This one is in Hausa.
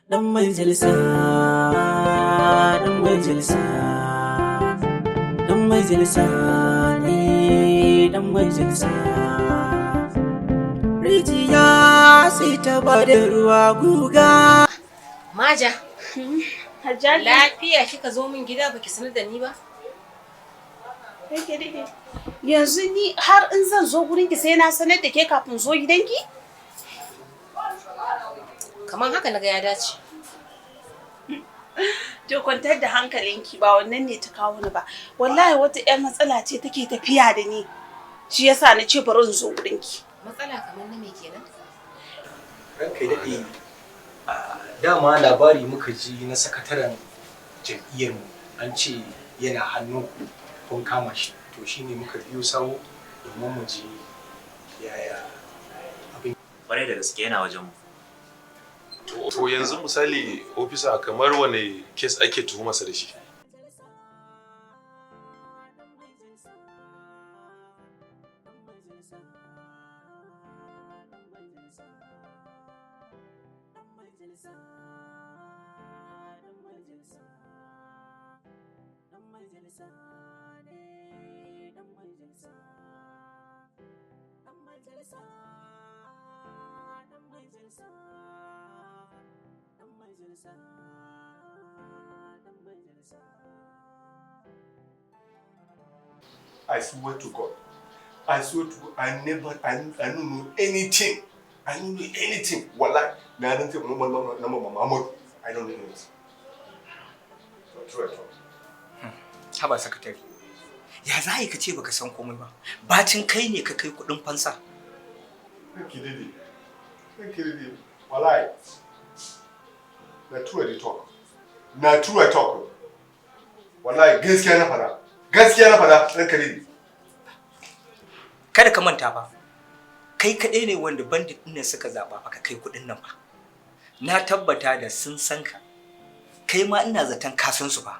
Dan majalisa, dan majalisa, dan majalisa ne, dan majalisa. Rijiya sai ta bada ruwa guga. Maja, Hajjaji. lafiya kika zo min gida baki sanar da ni ba? Yake daɗe. Yanzu ni har in zan zo gurinki sai na sanar da ke kafin zo gidanki? Kamar haka naga ya dace. To, kwantar da hankalinki, ba wannan ne ta kawo ni ba. Wallahi wata 'yar matsala ce take tafiya da ni. Shi yasa na ce bari in zo gurinki. Matsala kamar na me kenan? Ranka ya daɗe, dama labari muka ji na sakataren jam'iyyarmu, an ce yana hannunku, kun kama shi. To, shine muka biyo sawu domin mu ji yaya abin. Kwarai da gaske, yana wajen mu. To, yanzu misali, ofisa, kamar wane case ake tuhumarsa da shi? Dan majalisa, dan majalisa ne, dan majalisa, dan majalisa, dan majalisa, dan majalisa, dan majalisa. I swear to God. I swear to God, I never, I don't know anything. I don't know anything. Wallahi, na rantse na Muhammadu. I don't know anything. So, true I talk. Haba sakatare, ya za a yi ka ce baka san komai ba bacin kai ne ka kai kuɗin fansa? Thank you, Didi. Thank you, Didi. Wallahi. Na true I dey talk. Na true I talk. Wallahi, gaskiya na fara. Gaskiya na fara, ranka dade. Kada ka manta fa, kai kaɗai ne wanda bandit ɗin nan suka zaɓa fa ka kai kuɗin nan fa. Na tabbata da sun san ka, kai ma ina zaton ka san su fa.